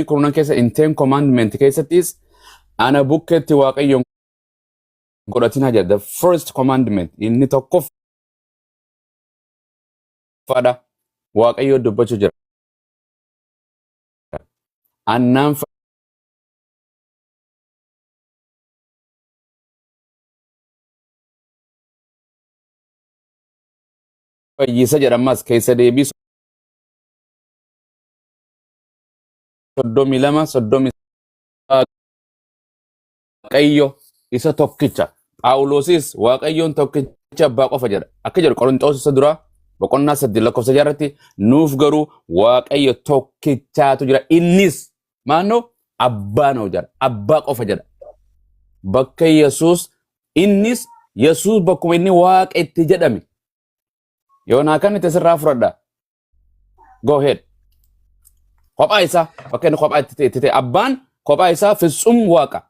Kurnan keessa, in Ten Commandment keessattis ana bukkeetti Waaqayyoon godhatinaa jedha. The first commandment inni tokkoffaadha. Waaqayyoo dubbachuu jira. Annaan fayyisa jedha. Ammas Keessa Deebii 32:30, Waaqayyo isa tokkicha. Phaawulosis Waaqayyoon tokkicha abbaa qofa jedha. Akka jedhu Qorontoos isa duraa boqonnaa 8 lakkoofsa 6 irratti, nuuf garuu Waaqayyo tokkichaatu jira. Innis maannoo abbaa noo jedha. Abbaa qofa jedha. Bakka Yesuus, innis Yesuus bakkuma inni Waaqa itti jedhame. Yoo naa kan itti sirraa fudhadha. Go ahead. Kophaa isaa bakka inni kophaa itti ta'e abbaan kophaa isaa fitsum Waaqa.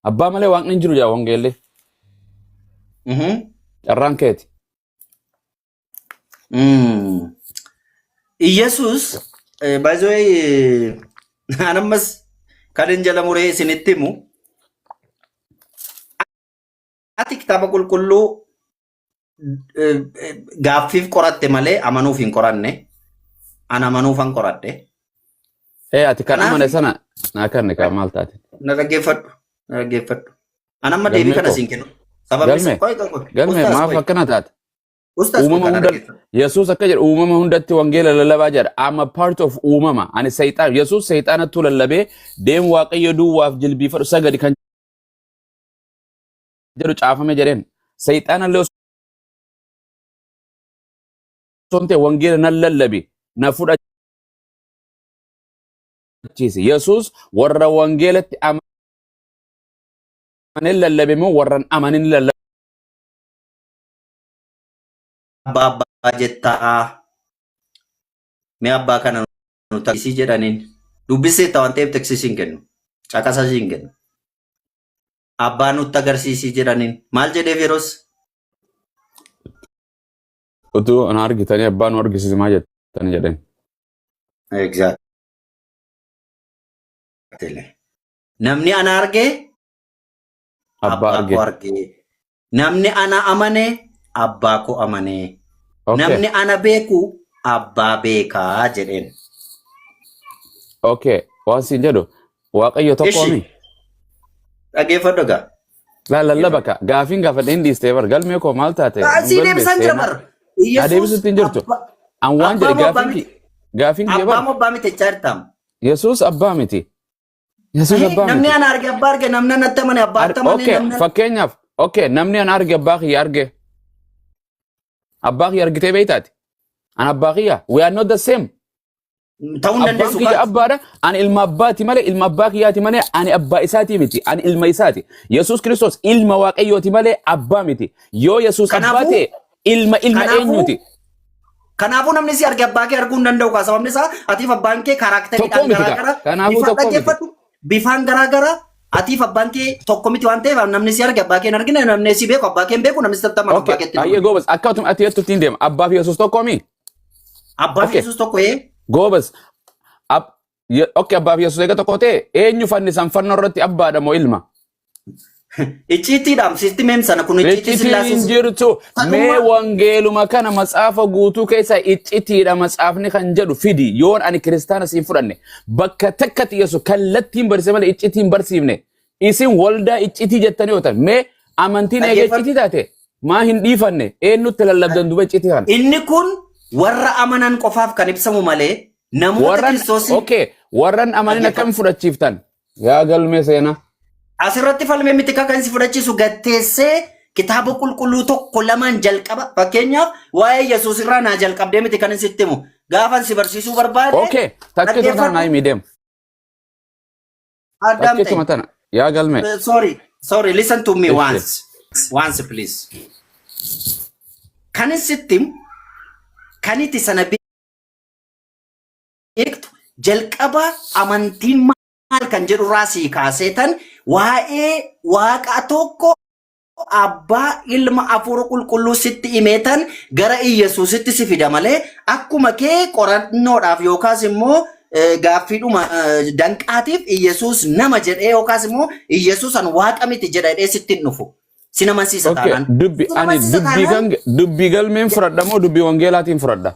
Abbaa malee Waaqni hin jiru jedha wangeelli. Carraan keeti. Iyesuus, by the way, an ammas kan hin jala muree isinitti himu, ati kitaaba qulqulluu gaaffiif qoratte malee amanuuf hin qoranne. An amanuufan qoradhe. Ee, ati kan Kanaaf amane sana naa kanne kaa maal taate? Na dhaggeeffadhu. Na dhaggeeffadhu. An amma deebii Galmee kana koo. siin kennu. Sababni Galmee. isaa qoy qoy qoy. Galmee, Ustaas maaf qoy. akkana taate? Ustaas qoy Uumama kana hunda dhaggeeffadhu. Yesuus akka jedhu uumama hundatti wangeela lallabaa jedha. I'm a part of uumama. Ani seexaan, Yesuus seexaanattuu lallabee deem Waaqayyo duwwaaf jilbiifadhu sagadi kan jedhu caafame jedheen. Seexaanallee osoo hin ta'e wangeela nan lallabi na fudhachiisi. Yesuus warra wangeelatti amanee lallabe moo warra hin amanin lallabe? Abbaa abbaa jettaa, mee abbaa kana nu taksii jedhaniin dubbiseetta waan ta'eef teksii siin kennu, caqasa siin kennu. Abbaa nutti agarsiisii jedhaniin maal jedheef yeroos? Utuu ana argitanii abbaa nu argisiisi maal jettanii jedheen. Exactly. Namni ana arge abbaa abbaa arge. Koo arge. Namni ana amane abbaa koo amane. Namni ana beeku abbaa beekaa jedheen. Okay. Waan siin jedhu, Waaqayyo tokko Ishi. mi? Dhaggeeffadhu egaa. Laa lallaba ka gaafiin gaafadhe hin dhiistee bar, galmee koo, maal taate? Nu Sii deebisan jira galmeessee bar. Naa deebisuutti hin jirtu. An waan Abbaa jedhe moo abbaa gaafiin miti? Gaafiin kiyya Abbaa bar. moo abbaa miti jechaa jirtaam? Yesuus abbaa miti. Yesuus abbaa Namni miti. ana arge abbaa arge, namni anatti amane abbaatti amane, namni Fakkeenyaaf, okay, namni an arge abbaa kiyya arge. Abbaa kiyya argitee beektaati? An abbaa kiyya, we are not the same. Ta'uu hin Abbaan dandeessu kiyya kaati. abbaadha. Ani ilma abbaati malee, ilma abbaa kiyyaati malee, ani abbaa isaatii miti. Ani ilma isaati. Yesuus Kiristoos ilma Waaqayyooti malee abbaa miti. Yoo Yesuus abbaa ta'e ilma eenyuti? Kanaafuu namni si arge abbaa kee arguu hin danda'u kaa, sababni isaa atiif abbaan kee Tokko characteriidhaan miti kaa. garaagara, Kanaafuu bifaan tokko miti. dhaggeeffadhu, bifaan garaagara, atiif abbaan kee tokko miti waan ta'eef namni si arge abbaa kee hin argine, namni si beeku abbaa kee hin beeku, namni si tattamamu abbaa keetti hin Baay'ee amanu. goobas. Akka ati jettutti hin deema. Abbaa fi Yesuus tokko mi? Abbaa fi Yesuus tokko ee. Goobas. Okay, abbaa fi Yesuus eega tokko ta'e eenyu fannisan fannoo irratti, abbaadha moo ilma? Icciitiidhaam sitti meem sana kun icciitii Iccitiin sillaasee. hin jirtu. Mee wangeeluma kana matsaafa guutuu keessa iccitiidha matsaafni kan jedhu fidi. Yoon ani kiristaana siin fudhanne bakka takkatti Yesuus kallattiin barsiise malee iccitiin barsiifne. Isin waldaa iccitii jettanii yoo ta'an, mee amantiin eega Dhaggeeffadhu. iccitii taate maa hin dhiifanne? Eenyutti lallabdan duba iccitii kana? Inni kun warra amanan qofaaf kan ibsamu malee namoota Warran Kiristoosiin okay, warran amanin Dhaggeeffadhu. akkam fudhachiiftan? Yaa galmee seenaa. Asirratti falmee miti kan si fudhachiisu, gatteessee kitaaba qulqulluu tokko lamaan jalqaba, fakkeenyaaf waa'ee Yesuus irraa naa jalqabdee miti kan sitti himu, gaafan si barsiisuu barbaade. Okay, takkituma tana naa himi deemu. Addaam Takkituma tana yaa galmee. Sorry, sorry, listen to me Ishi. once, once please. Kan sitti himu kan itti sana beektu, jalqaba amantiin maal kan jedhu irraa sii kaasee tan waa'ee Waaqa tokko, abbaa, ilma, hafuura qulqulluu sitti himeetan gara Iyyasuusitti si fida malee akkuma kee qorannoodhaaf yookaas immoo Gaaffiidhuma danqaatiif Iyyasuus nama jedhee yookaas immoo Iyyasuus an waaqa miti jedha jedhee sitti hin dhufu. Si namansiisa Okay, taanaan. dubbi Si ani namansiisa dubbii taanaan kan dubbii galmeen fudhadha moo dubbii wangeelaatiin fudhadha?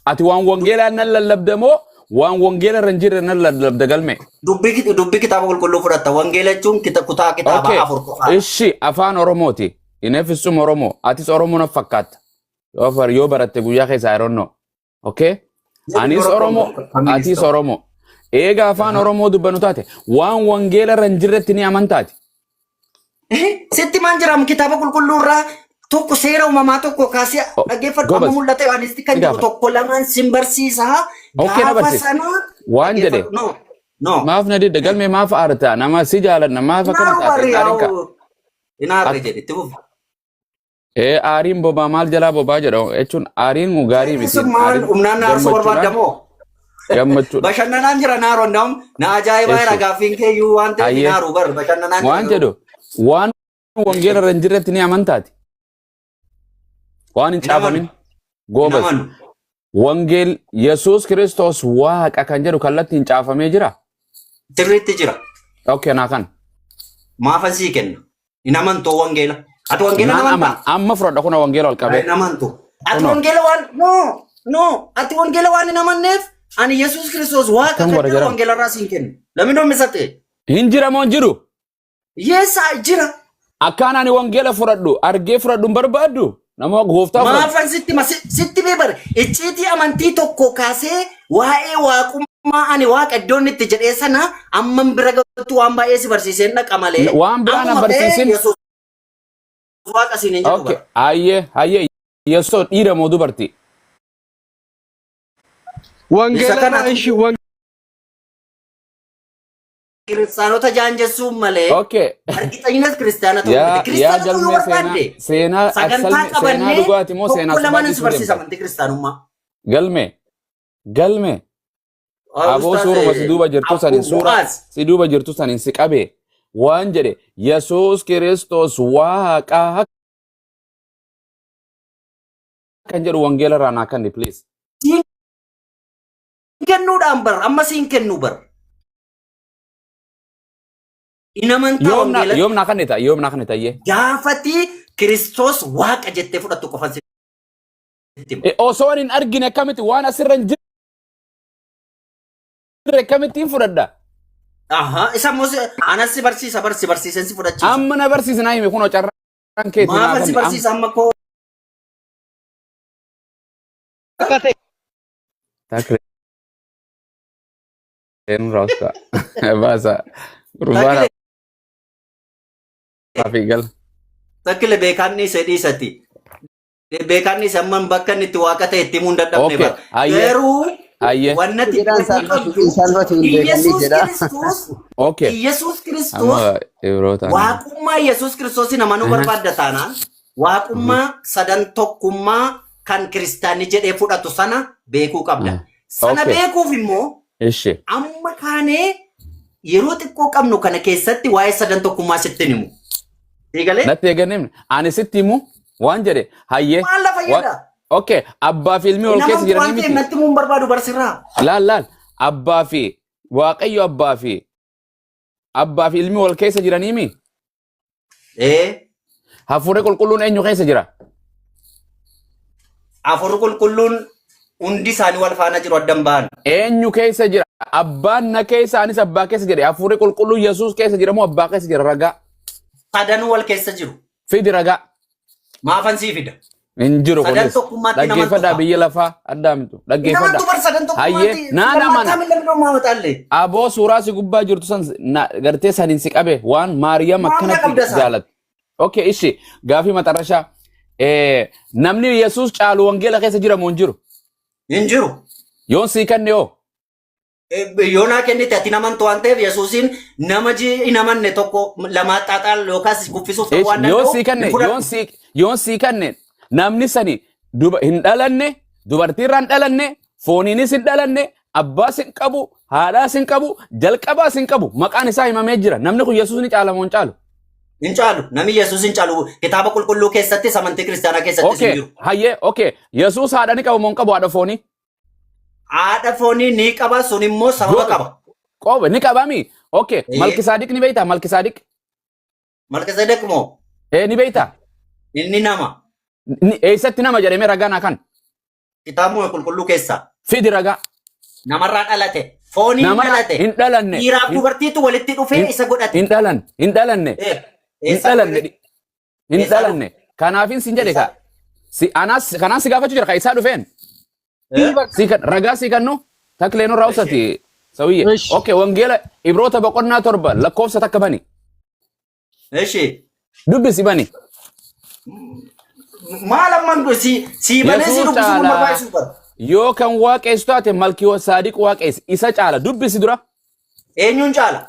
Ati waan wangeelaa nan lallabda moo waan wangeela irra hin jirre nan lallabda galmee? Dubbii kitaaba qulqulluu fudhatta. Wangeela jechuun kutaa kitaabaa Okay, 4 qofaadha. ishi afaan Oromooti. Ineefissum Oromoo. Atis Oromoo na fakkaatta. Yoo baratte guyyaa keessaa I don't know. Okay? Anis Oromoo, atis Oromoo. Eega afaan Oromoo dubbannu taate waan wangeela irra hin jirretti ni amantaati. Sitti maan jiraam kitaaba qulqulluu irraa tokko seera uumamaa tokko kaasee dhaggeeffadhu amma Gobas. mul'ata Yohaannisti kan Si jiru gaafadha. tokko lamaan sin barsiisaa Okay, na gaafa barsiisi. sana Waan jedhe. dhaggeeffadhu. No, no. Maaf na didda galmee maaf aarta nama si jaaladha maaf akkana Inaaru taate barri aariin ka. yaa'u. Inaarre jedhe itti fufi. Ee aariin bobaa maal jalaa bobaa jedha jechuun aariin gaarii miti. Sun maal Aariin humnaan na aarsuu gammachuudhaan barbaaddamoo? gammachuudha. Bashannanaan jira naaroon naam na ajaa'ibaa jira Eessu. gaaffiin keeyyuu waan ta'eef Ayyee. naaru bar bashannanaan jira Waan garuu. jedhu waan wangeela irra hin jirretti ni amantaati. Waan hin Hin amanu. caafamin Hin goobas. amanu. Wangeel Yesuus Kiristoos Waaqa kan jedhu kallattiin caafamee jira. Sirriitti jira. Okay, naa kan. Maafan sii kenna. Hin amantu wangeela. Ati wangeela Naan hin aman amantaa? amma fudhadha kuna wangeela ol qabee. Hin amantu. Ati Kunoo. wangeela waan no no ati wangeela waan hin amanneef ani Yesuus Kiristoos Waaqa Akkam kan godha jedhu jedhama. wangeela irraa siin kenna. Lamni misate. Hin jira moo hin jiru? Yes, jira. Akkaan ani wangeela fudhadhu argee fudhadhu hin barbaaddu. Nama gooftaa fudhadhu. Maafan sitti ma sitti mee bare icciitii amantii tokko kaasee waa'ee waaqummaa ani waaqa iddoon itti jedhee sana amman bira ga'utti waan baay'ee si barsiiseen dhaqa malee Waan biraa na ammuma ta'ee barsiisin. Yesuus waaqa siin hin jedhu Okay. bara. Hayyee hayyee Yesuus dhiira moo dubartii? Isa Wangeela kana irraa ishi kiristaanota jaanjessuun malee Okay. argitaniinas kiristaana ta'uu Yaa miti. yaa Kiristaana ta'uu yoo galmee seenaa barbaadde seenaa sagantaa aksalmi seenaa qabannee dhugaati moo seenaa tokko sobaa lamaan si dhiisuu barsiisa deemta? amantii kiristaanummaa. Galmee galmee aboo Ustaaz suuruma si duuba jirtu saniin suura Mu'aaz si duuba jirtu saniin si qabe waan jedhe Yesuus Kiristoos Waaqa kan jedhu wangeela irraa naa kenni please. Siin kennuudhaan bar amma siin kennu bar. In amantaa Yoom naa wangeelatti yoom naa kennita yoom naa kennita iyyee. gaafati Kiristoos Waaqa jettee fudhattu qofan sitti hima. Osoo hin argine akkamitti waan asirra hin jirre akkamittiin fudhadha? Aha, isa immoo anas si barsiisa bar si barsiiseen si fudhachiisa. Amma na barsiisi naa himi kunoo carraan keetii naa Maafan si kenni. barsiisa amma koo Akka ta'e Takre rausta. Baasa. Gurbaan Takkile fi gal. takkile beekaan dhiise dhiisati. Beekaan dhiise amma bakka inni itti waaqa ta'e itti himuu hin dadhabne Okay. bara. Hayyee. Garuu Hayyee. wannati Jedhaan beekuu salphatu qabdu salphatu hin beekanii Iyyasuus jedha. Kiristoos Okay. Iyyasuus Kiristoos Amma Ibroota. waaqummaa Yesuus Kiristoosin amanuu barbaadda taanaan waaqummaa sadan tokkummaa kan kiristaanni jedhee fudhatu sana beekuu qabda. Sana Okay. beekuuf immoo Ishi. amma kaanee yeroo xiqqoo qabnu kana keessatti waa'ee sadan tokkummaa sitti himu. Eegalee Natti eeganne ani sitti himu waan jedhe hayyee. maal lafa fayyada? Okay. Abbaa fi ilmi ol Nama keessa jiranii waan ta'eef miti. natti himuu hin barbaadu barsirraa. Laal laal. Abbaa fi Waaqayyo abbaa fi ilmi wal keessa jiranii mi? Ee Hafuurri qulqulluun eenyu keessa jira? Hafuurri qulqulluun hundi isaanii wal faana jiru addan ba'an. Eenyu keessa jira? Abbaan na keessa anis abbaa keessa jedhe. Hafuurri qulqulluun Yesuus keessa jira moo abbaa keessa jira? Ragaa. Sadanuu wal keessa jiru. Fidi ragaa. Maafan sii fida? Hin jiru Sadan kunis. tokkummaatti naman Dhaggeeffadhaa tuqa. biyya lafaa addaamtu. Naman Dhaggeeffadhaa. tuqar sadan Hayyee tokkummaatti. naan amana. Amana. Aboo suuraa si gubbaa jirtu san gartee saniin si qabe waan Maariyaam Maamna akkanatti qabda isaa. jaalattu. Okay, ishi gaafii maxarrashaa. Namni Yesuus caalu wangeela keessa jira moo hin jiru? Hin jiru. Yoon sii kenne hoo? Yoo naa kennite ati namantu waan ta'eef Yesuusiin nama hin amanne tokko lamaa xaaxaal yookaas kuffisuuf ta'uu waan Yoon danda'u sii kenne hin fudhadhu. yoon sii kenne namni sani duba hin dhalanne dubartiirraa hin dhalanne fooniinis hin dhalanne abbaas hin qabu haadhaas hin qabu jalqabaas hin qabu maqaan isaa himamee jira namni kun Yesuus ni caala moo hin caalu? Hin caalu. Namni Yesuus hin caalu. Kitaaba qulqulluu keessattis amantii kiristaanaa keessattis hin Okay jiru. hayyee okay Yesuus haadha ni qaba moo hin qabu haadha foonii? Haadha foonii ni qaba, sun immoo sababa Go- qaba. Qoba ni qabami. Okay. Eeyyee. Malkisaadiq ni beektaa? Malkisaadiq. Malkiseedeq moo? Ee, ni beektaa? Inni nama. Eessatti nama jedhamee ragaa naa kan? Kitaabuma qulqulluu keessaa. Fidi ragaa. Namarraa dhalate. Fooniin Nama dhalate. hin dhalanne. Dhiiraaf dubartiitu walitti dhufee isa godhate. Hin dhalanne. Hin dhalanne. Eh, Hin eessaa dhalanne. dhufe? Hin Eessaa dhalanne. Kanaafin sin jedhe kaa. Si anaas kanaan si gaafachuu jira kaa isaa dhufeen. Eh? Si kan ragaa si kannu taklee nurraa usati sawiyye. Ish. Okay, wangeela Ibroota boqonnaa 7 lakkoofsa 1 bani. Eshi. Dubbisi bani. Maal amman si banee si Yesuus dubbisuun caalaa barbaachisu bara. Yoo kan waaqessu taate Malkii Saadiq waaqessi isa caala dubbisi dura. Eenyuun caala?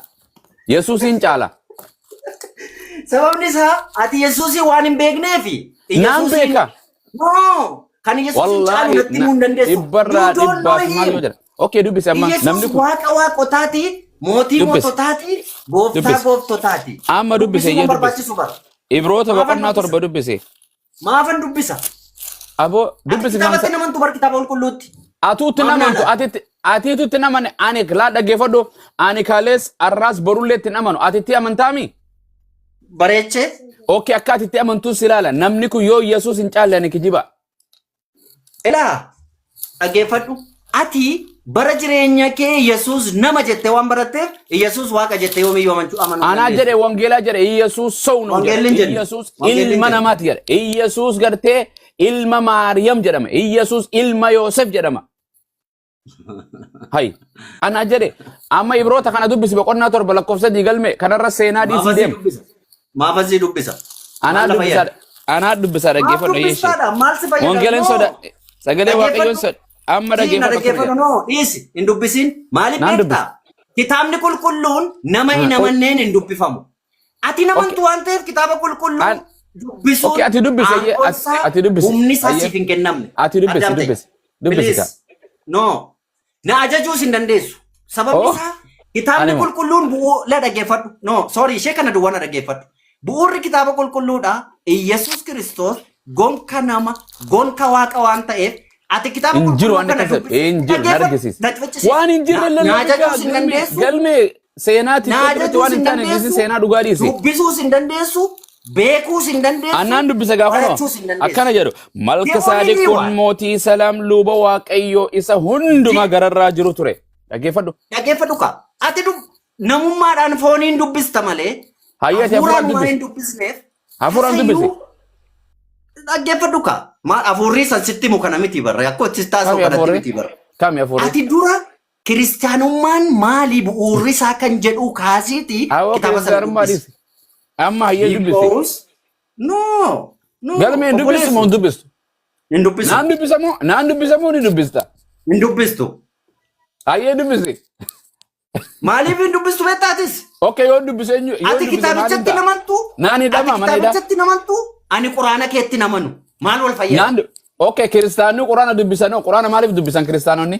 Yesuusiin caala. Sababni isaa ati Yesuusii waan hin beekneefi. Naan beeka. No! Kan Yesuusiin caalu Wallaahi natti himuu hin dandeessu. dhibbarraa You don't know dhibbaaf maal him. yoo jedha. Okay, dubbisi amma namni Yesuus kun waaqa waaqotaati, mootii Dubbisi. moototaati, gooftaa Dubbisi. gooftotaati. Amma dubbisi Dubbisuun iyyee dubbisi. barbaachisu bara. Ibroota Maafan boqonnaa dubbisa? 7 dubbisi. Maafan dubbisa? Aboo Ati dubbisi kitaabatti kan namantu bar kitaaba qulqulluutti. Atuutti Maaf namantu naana? atitti atiitutti namane ani laa dhaggeeffadhu ani kalees arraas borullee itti amanu atitti amantaami? Bareechee. Okay, akka atitti amantuu si ilaala namni kun yoo Yesuus hin caalle ani kijiba. Ilaa dhaggeeffadhu. Ati bara jireenya kee Yesuus nama jettee waan baratteef Yesuus waaqa jettee yoomiyyuu amanuu amanuu Anaa dandeessu. jedhe wangeelaa jedhe Yesuus ሰው ነው jedhe Wangeelli hin jenne. Yesuus Wangeelli hin ilma jenne. namaati jedhe Yesuus gartee ilma Maariyam jedhama Yesuus ilma Yoosef jedhama. Hay anaa jedhe amma Ibroota kana dubbisi boqonnaa 7 lakkoofsa 3 galme kanarra seenaa Maaf dhiisii asii deema. dubbisa? Maaf asii dubbisa? Anaa Maal na dubbisaa fayyada? anaa dubbisaa Maaf dhaggeeffadhu yeeshee. dubbistaadha? Maal si fayyada? Wangeelaan No. soda sagalee Waaqayyoon Dhaggeeffadhu. soda amma Sii na dhaggeeffadhu akkana dhaggeeffadhu jedha. no dhiisi hin dubbisiin. Maaliif Naan beektaa? dubbisa. Kitaabni qulqulluun nama hin amanneen hin dubbifamu. Ati Okay. namantu waan ta'eef kitaaba qulqulluu dubbisuun Okay, ati dubbisi ayyee aangoon isaa ati dubbisi humni isaa ayyee siif hin kennamne. ati dubbisi Addaamte. dubbisi dubbisi Please. kaa. No. Na ajajuus hin dandeessu. Sababni Oh, isaa kitaabni ani moo qulqulluun bu'uura dhaggeeffadhu. No, sorry, ishee kana duwwaa na dhaggeeffadhu. Bu'uurri kitaaba qulqulluudha. Iyyasuus Kiristoos gonka nama, gonka waaqa waan ta'eef ati kitaaba hin jiru qulqulluu waan kana akkas dubbisi. hin jiru na Dhaggeeffadhu. argisiisa. Na ficcisiisi. Waan hin jirre Na lallabni ajajuus hin galmee dandeessu. galmee seenaa Na TikTok irratti ajajuus waan hin hin taane dhiisi dandeessu. seenaa dhugaa dhiisi. Dubbisuus hin dandeessu. Beekuus hin dandeessu. Annaan dubbisa gaafa noo Barachuus hin dandeessu. akkana jedhu The Malka only Saadiq kun one. mootii Salaam luba Waaqayyoo isa hundumaa gararraa jiru ture. Dhaggeeffadhu. Dhaggeeffadhu kaa. Ati namummaadhaan fooniin dubbista malee Hayyati hafuuraan hafuuraan waan dubbisi. hin dubbisneef Hafuuraan dubbisi. tasayyuu dhaggeeffadhu kaa. Maal hafuurri san sitti himu kana miti barra. Akkoo itti taasa'u Kami kanatti hafuurri? miti barra. Kami hafuurri? Ati dura kiristaanummaan maali bu'uurri isaa kan jedhu kaasiiti Awwa kitaaba sana kiristaanummaa dubbisi. dhiisi. Amma hayyee dubbisi. Because no no Galmee hin dubbistu moo obboleessu hin dubbistu? hin dubbisu Naan dubbisa moo naan dubbisa moo ni dubbista? hin dubbistu. Hayyee dubbisi. Maaliif hin dubbistu beektaatis? Okay, yoo dubbise eenyu yoo Ati dubbise naan kitaabichatti himta. namantu? Naan Ati hidhama mana hidhaa. kitaabichatti namantu? Ani quraana keetti namanu. Maal wal fayyada? Naan okay, kiristaanni quraana dubbisan quraana maaliif dubbisan kiristaanonni?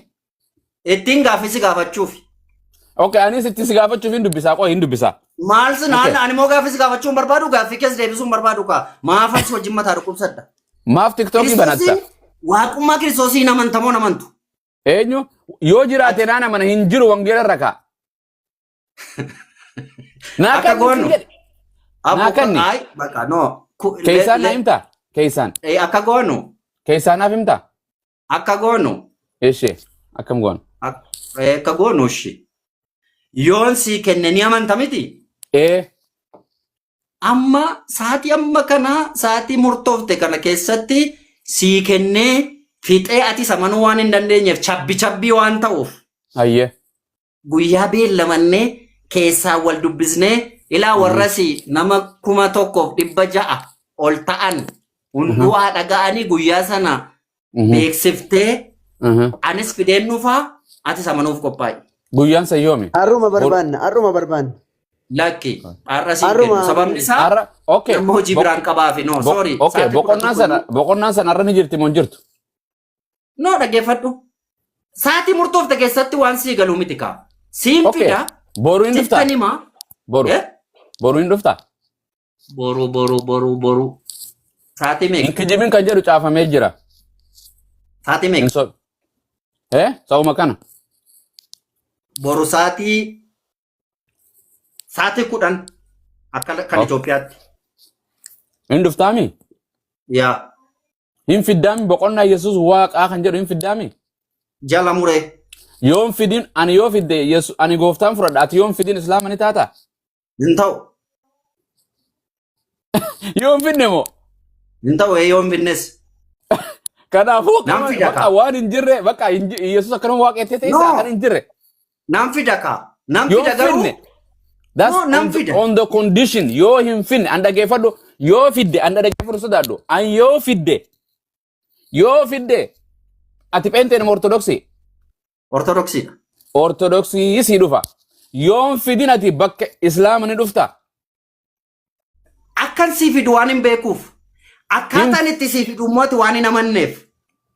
Ittiin gaaffii si gaafachuuf. Okay, anis itti si gaafachuuf hin dubbisaa qoy hin dubbisaa. Maal si naan Okay. ani immoo gaaffii si gaafachuu hin barbaadu gaaffii keessa deebisuu hin barbaadu kaa. Maafan si wajjin mataa dhukkubsadha. Maaf TikTokii banatta? Kiristoosiin waaqummaa kiristoosii hin amantamoo namantu? Eenyu yoo jiraate naan amana hin jiru wangeela irra kaa. Naa Akka kanni sin goonu. jedhe. Naa Abu kanni. ay baqa no. Keessaan naa himtaa? Keessaan. Akka goonu. Keessaan naaf himtaa? Akka goonu. Ishee akkam goonu? Akka goonu ishi. Yoon sii kenne ni amanta miti? Ee Amma sa'aatii amma kana sa'aatii murtoofte kana keessatti sii kennee fixee ati amanuu waan hin dandeenyeef chabbi chabbii waan ta'uuf hayyee. guyyaa beellamannee keessaa wal dubbisnee ilaa warras nama 1600 ol ta'an hunduu haa dhaga'anii guyyaa sana beeksiftee anis fideen dhufaa atis amanuuf qophaa'i. Guyyaan san yoomi? Har'uma barbaanna, har'uma barbaanna. Lakki har'a siin Har'uma kennu sababni isaa Har'a okay. nama hojii biraan qabaafi no sorry. Okay, Sa'aatii boqonnaan 11 sana boqonnaan sana har'a ni jirti moo hin jirtu? No dhaggeeffadhu. Sa'aatii murtoofte keessatti waan sii galuu miti kaa. Siin Okay. fida Boru hin dhuftaa? sittan himaa. Boru. Eh? Boru hin dhuftaa? Boru boru boru boru. Sa'aatii Hin meeqa? kijibin kan jedhu caafamee jira. Sa'aatii Hin meeqa? sob. Sa'uma kana. Boru sa'aatii 10 akka kan Itoophiyaatti. Hin dhuftaami? Yaa. Hin fiddaami boqonnaa Yesuus waaqaa kan jedhu hin fiddaami? Jala muree. Yoon fidin, ani yoo fidde ani gooftaan fudhadha, ati yoon fidin islaama ni taata? Hin ta'u. Yoon fidne moo? Hin ta'u, yoo hin fidnes. Kanaafuu Nan fida bakka kaa. waan hin jirre, bakka Yesuus akkanuma waaqettee ta'e No. isaa kan hin jirre. Nan fida kaa. Nan Yoo fida garuu. fidne. That's No, nan on the, fida. on the condition yoo hin finne an dhageeffadhu, yoo fidde an dhageeffadhu sodaadhu, an yoo fidde ati pheenxee nama Ortodoksii? Ortodoksiidha. Ortodoksii sii dhufa. Yoon fidin ati bakka islaama ni dhufta? Akkan sii fidu waan hin beekuuf. Akkaataan itti sii fidu immoo ati waan hin amanneef.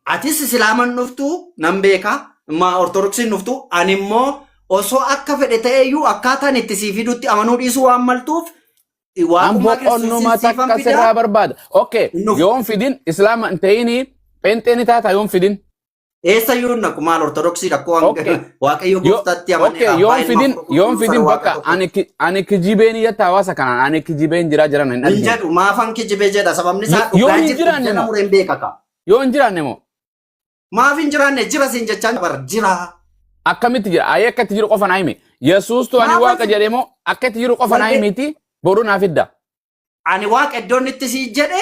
Atis islaaman dhuftu nan beeka. Ma Ortodoksiin dhuftu, ani immoo osoo akka fedhe ta'eyyuu akkaataan itti sii fidutti amanuu dhiisuu waan maltuuf An waaqummaa boqonnuma Kiristoosiin siifan takka fidaa. sirraa barbaada. Okay, Hin dhufu. yoon fidin islaama hin ta'inii pheenxee ni taata yoon fidin? Eessayyuu hin naqu, maal Ortodoksii rakkoo Waaqayyo gooftaatti Okay, amaneera. yoon fidin yoon fidin bakka ani kijibeen iyyatti hawaasa kanaan ani kijibeen jiraa jiran hin Hin argine. jedhu, maafan kijibee jedha? Sababni isaa Yoo dhugaa hin jirtu jiraanne jala moo? mureen beeka kaa. Yoo hin jiraanne moo? Maaf hin jiraanne? Jira siin jechaan bar, jira. Akkamitti jira? Ayee, akka itti jiru qofa naa himi. Yesuustu ani Maafan waaqa jedhee moo akka itti jiru qofa naa himiiti, boru naa fidda. Ani waaqa iddoon itti sii jedhe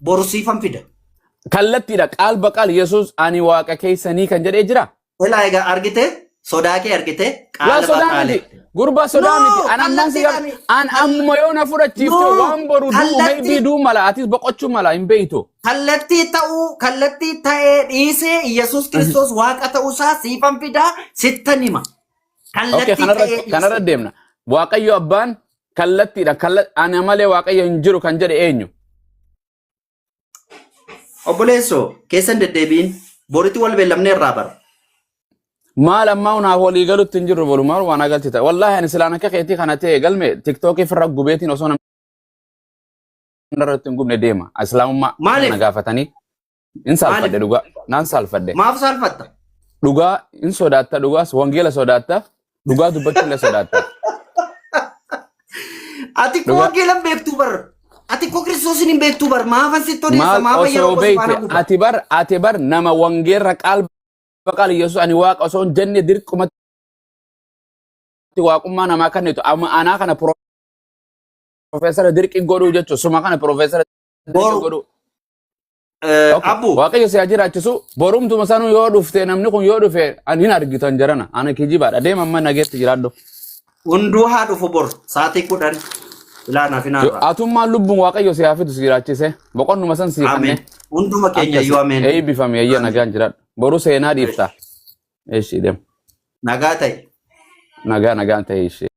boru siifan fida. Kallattiidha qaal baqaal Yesuus ani waaqa keessanii kan jedhee jira. Ilaa egaa, argite, sodaa kee argite. Laa, Qaala sodaa baqaale. miti. Gurbaa, sodaa No, miti. An ammaan si kallattiidhaan. An amma yoo na fudhachiifte No, waan boru du'u maybe du'u mala, atis boqochuu mala, hin beeytu. Kallattii ta'uu, kallattii ta'ee dhiisee Yesuus Kiristoos waaqa ta'uusaa siifan fidaa, sittan hima. Okay, Kallattii kanarra ta'ee kanarra dhiisee. deemna. Waaqayyo abbaan kallattiidha. Ana malee Waaqayyo hin jiru kan jedhe eenyu? Obboleessoo, keessan deddeebiin boritti wal beellamnee irraa bara. Maal ammaa naaf walii galutti hin jirru boru maal waan agarsiisa. Wallaahi ani silaan akka keetii kana ta'e galme TikTokii firra gubeetiin osoo namni irratti hin gubne deema. Islaamummaa Maaliif? na gaafatanii hin saalfadhe. Maaliif? Dhugaa naan saalfadhe. Maaf saalfatta? Dhugaa hin sodaatta, dhugaas wangeela sodaatta, dhugaa dubbachuullee sodaatta. Ati koo Dhugaa. wangeela hin beektuu bar. Ati koo Kiristoosin hin beektuu bar. Maafan sitti odeessa? Maal Maafan yeroo osoo koo si faana beeyte guba? ati bar nama wangeerra qaal baqaal Yesuus ani waaqa osoo hin jenne dirqumatti waaqummaa namaa kennitu, amma anaa kana profeesara dirqi godhuu jechuun suma kana profeesara dirqi Boru. godhuu. Okay. Abbu. Waaqayyo si haa jiraachisu. Borumtuma sanuu yoo dhufte, namni kun yoo dhufe ani hin argitan jarana, ana kijibaadha, deema amma nageetti jiraadhu. Hunduu haa dhufu bor sa'aatii 10 ilaanaaf hin haarraa. Atummaan lubbuun Waaqayyo si haa fidu, si jiraachise boqonnuma san sii Ameen. kannee. Hunduma keenya iyyuu ameen. Eebbifame, ayya, nagaan jiraadhu. Boru seenaa dhiifta. Eeshi, deema. Nagaa ta'e. Nagaa, nagaan ta'e ishee.